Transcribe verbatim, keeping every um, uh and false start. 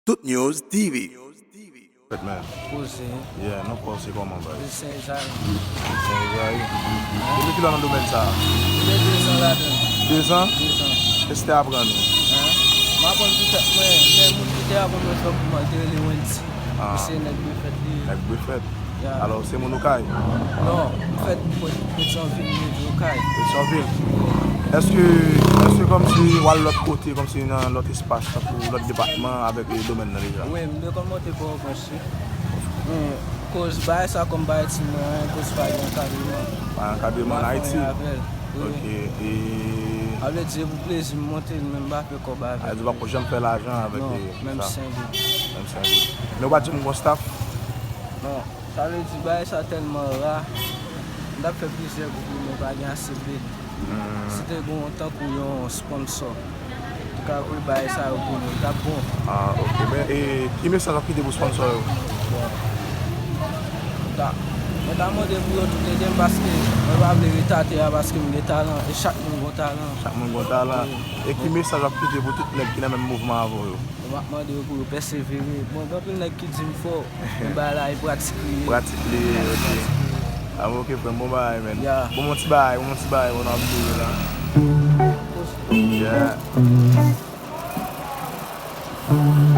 Tout News T V. Fèt, man. Poze. Yeah, non pa w se kòman, baz? Sen Ezayi. Sen Ezayi. Depi kilè w nan domèn sa a? Depi de zan ladan. De zan? De zan. Kisa w te aprann ou? Hein? M aprann pou tèt mwen, men moun ki te aprann mwen fè pou mwen, te rele Wendy. Ah. Se nèg Befèt li ye. Nèg Befèt. Yeah. Alò, se moun Okay? Non, m fèt Petyonvil, m rete Okay. Petyonvil. Èske, èske kòmsi w al lòt kote, kòmsi nan lòt espas, tankou lòt depatman avèk e, domèn nan deja? Wi, m te konn monte Pòtoprens, wi. Men, koz bagay sa kòm bagay ti mwen, koz pa gen ankadreman. Pa ankadreman an Ayiti? Avèl, wi. Ok. E A vle di, se pou plezi m monte l, men m pa fè kòb avèk. A di w pa janm fè lajan avèk Non, e, menm sa? Sen goud. Menm Sen goud. Men w pa di m gon staff? Non, sa vle di bagay sa tèlman ra, m t ap fè plizyè gwoup, men pa gen ase bèt. Si te gon tankou yon sponsor ki ka voye bagay sa yo pou nou, li t ap bon. Ah, ok. Men e, ki mesaj w ap kite pou sponsor yo? Bon. Ta, mwen ta mande pou yo tout ede m paske mwen pa vle ret atè a paske m gen talan e chak moun gon talan. Chak moun gon talan. E ki mesaj w ap kite pou tout nèg ki nan menm mouvman avè w yo? Bon, m ap mande yo pou yo pèsevere. Bon, gen anpil nèg ki di m fò, men bagay la e pratik li ye. Pratik li ye, ok. Ah, ok, frè m, bon bagay, man. Yeah. Bon, mon ti bagay, bon, mon ti bagay, bon, n ap boule la. Yeah.